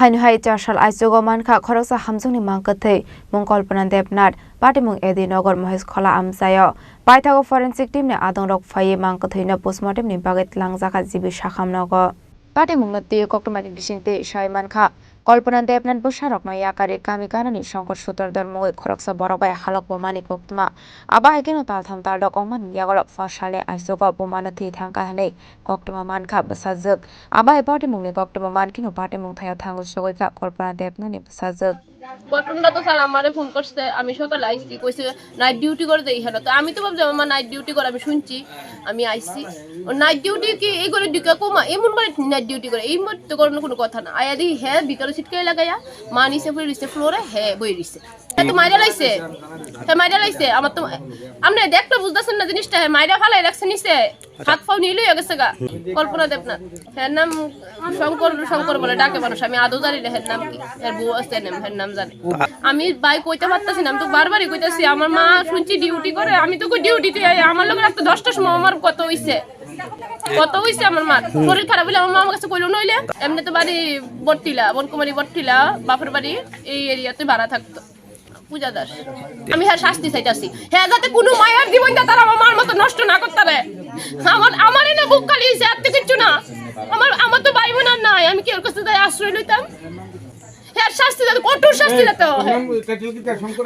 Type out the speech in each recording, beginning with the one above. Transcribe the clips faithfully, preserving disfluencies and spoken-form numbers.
Haino hai char sal aichugo mankha khoroksa hamjakni mangkwthwi mung Kalpana Debnath, patimung A D Nagar Mohesh Khola amchaio. Paithago forensic team ni adongrok phaiwi mangkwthwino postmortem ni bagwi twlangjakha G B Sakham nogo. Patimungno twi koktwmani bisingtwi sai mankha, Kalpana Debnath bwsarokno yakarwi kami ganani Shankar Sutradhar mungwi khoroksa borok bai halok bumani koktwma. Abo hai kheno taltham taldok wngmani yago pha salni aichugo bumano thwi thangkha hwnwi koktwma mankha bwsajwk. Abo hai patimungni koktwma mankheno patimung thaio thango sogwi kha Kalpana Debnathni bwsajwk. ঘটনাটা তো স্যার আমারে ফোন করছে, আমি সকালে আইছি, কইছে night duty করে দেই এখানে। তো আমি তো ভাবছি আমার নাইট ডিউটি করে, আমি শুনছি, আমি আইছি। ও নাইট ডিউটি কি এই করে ঢুকে কমা, এমন করে নাইট ডিউটি করে, এই মধ্যে করানোর কোনো কথা না। আয়া দেখি হ্যাঁ বিকালে ছিটকে লাগাইয়া মা নিচে পড়ে রইছে ফ্লোরে, হ্যাঁ বই রইছে। হ্যাঁ তো মাইরা লাইছে, হ্যাঁ মাইরা লাইছে। আমার তো আপনি দেখলে বুঝতেছেন না জিনিসটা, হ্যাঁ মাইরা ফালাই রাখছে নিচে। হাত পাও নীল হয়ে গেছে গা। কল্পনা দেবনাথ। হ্যাঁ নাম শঙ্কর, শঙ্কর বলে ডাকে মানুষ, আমি আদৌ জানি না হ্যাঁ নাম কি। হ্যাঁ বউ আছে নাম, হ্যাঁ নাম জানে। আমি ভাই কইতে পারতাছি না, আমি তো বারবারই কইতাছি, আমার মা শুনছি ডিউটি করে, আমি তো কই ডিউটিতে আই, আমার লগে রাত দশটার সময় আমার কত হইছে, কত হইছে আমার মার শরীর খারাপ হইলে আমার মা আমার কাছে কইলো নইলে। এমনি তো বাড়ি বটটিলা, বনকুমারী বটটিলা, বাপের বাড়ি এই এরিয়াতে ভাড়া থাকতো। পূজা দাস। আমি হ্যাঁ শাস্তি চাইতাছি, হ্যাঁ যাতে কোনো মায়ের জীবনটা তারা আমার মার মতো নষ্ট না করতে পারে। আমার, আমার এনে বুক খালি হইছে, আর তো কিচ্ছু না। আমার, আমার তো ভাই বোন আর নাই, আমি কি ওর কাছে যাই আশ্রয় লইতাম? হ্যাঁ শাস্তি যাতে, কঠোর শাস্তি যাতে হয়।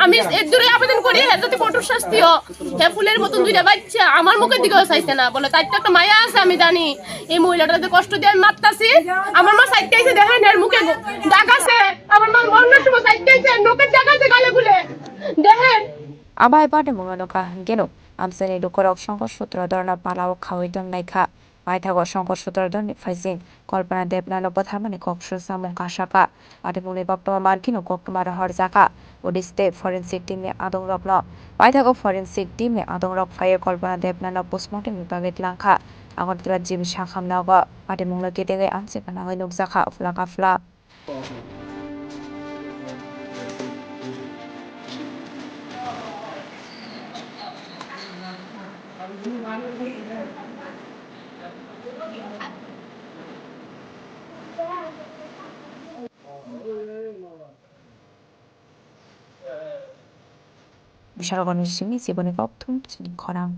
আমি এর দূরে আবেদন করি, হ্যাঁ যাতে কঠোর শাস্তি হোক। হ্যাঁ ফুলের মতন দুইটা বাচ্চা আমার মুখের দিকেও চাইছে না, বলে তার তো একটা মায়া আছে আমি জানি। এই মহিলাটা যাতে কষ্ট দিয়ে আমি মারতাছি, আমার মা সাইডটা এসে দেখেন এর মুখে গো-, দাগ আছে। আমার মা মরণের সময় সাইডটা এসে নোকের দাগ আছে গালে ফুলে। দেখেন। Abo hai patimungno nukha hwnkhe no, amchaini lukurok Shankar Sutradharno palao khaui tongnaikha. Paithago Shankar Sutradharni phaising Kalpana Debnathno bwtharmani kok swk samung kasakha. Patimungni koktwma mankheno koktwma rohorjakha. Odisite forensic teamni adongrokno. Paithago forensic teamni adongrok phaiwi Kalpana Debnathno postmortemni bagwi tlangkha. Agartala G B Sakham nogo patimungno kitingwi amchikha nangwi nukjakha, uphla kaphla. Bishargoni simi chiboni kokthum chini khorang.